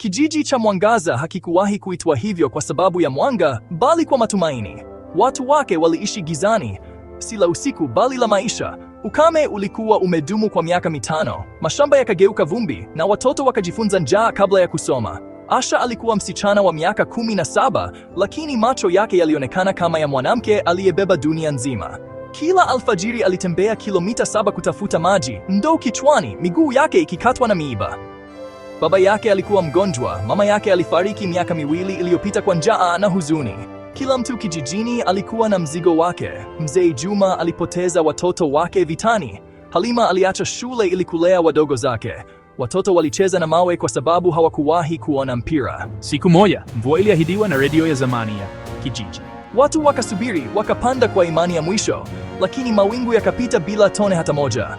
Kijiji cha Mwangaza hakikuwahi kuitwa hivyo kwa sababu ya mwanga, bali kwa matumaini. Watu wake waliishi gizani, si la usiku bali la maisha. Ukame ulikuwa umedumu kwa miaka 5, mashamba yakageuka vumbi na watoto wakajifunza njaa kabla ya kusoma. Asha alikuwa msichana wa miaka 17, lakini macho yake yalionekana kama ya mwanamke aliyebeba dunia nzima. Kila alfajiri alitembea kilomita 7 kutafuta maji, ndoo kichwani, miguu yake ikikatwa na miiba. Baba yake alikuwa mgonjwa, mama yake alifariki miaka 2 iliyopita kwa njaa na huzuni. Kila mtu kijijini alikuwa na mzigo wake. Mzee Juma alipoteza watoto wake vitani. Halima aliacha shule ili kulea wadogo zake. Watoto walicheza na mawe kwa sababu hawakuwahi kuona mpira. Siku moja, mvua iliahidiwa na redio ya zamani ya kijiji. Watu wakasubiri, wakapanda kwa imani ya mwisho, lakini mawingu yakapita bila tone hata moja.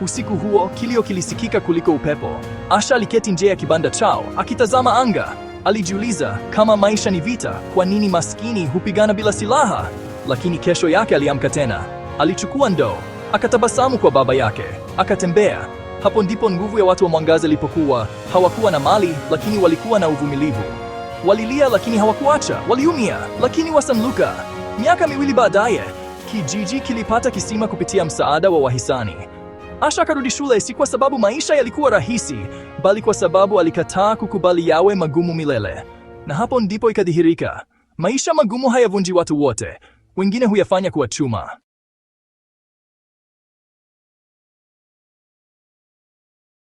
Usiku huo kilio kilisikika kuliko upepo. Asha aliketi nje ya kibanda chao akitazama anga. Alijiuliza, kama maisha ni vita, kwa nini maskini hupigana bila silaha? Lakini kesho yake aliamka tena. Alichukua ndoo, akatabasamu kwa baba yake, akatembea. Hapo ndipo nguvu ya watu wa Mwangaza ilipokuwa. Hawakuwa na mali, lakini walikuwa na uvumilivu. Walilia lakini hawakuacha, waliumia lakini wasanluka. Miaka 2 baadaye, kijiji kilipata kisima kupitia msaada wa wahisani. Asha akarudi shule, si kwa sababu maisha yalikuwa rahisi, bali kwa sababu alikataa kukubali yawe magumu milele. Na hapo ndipo ikadhihirika, maisha magumu hayavunji watu wote, wengine huyafanya kuwa chuma.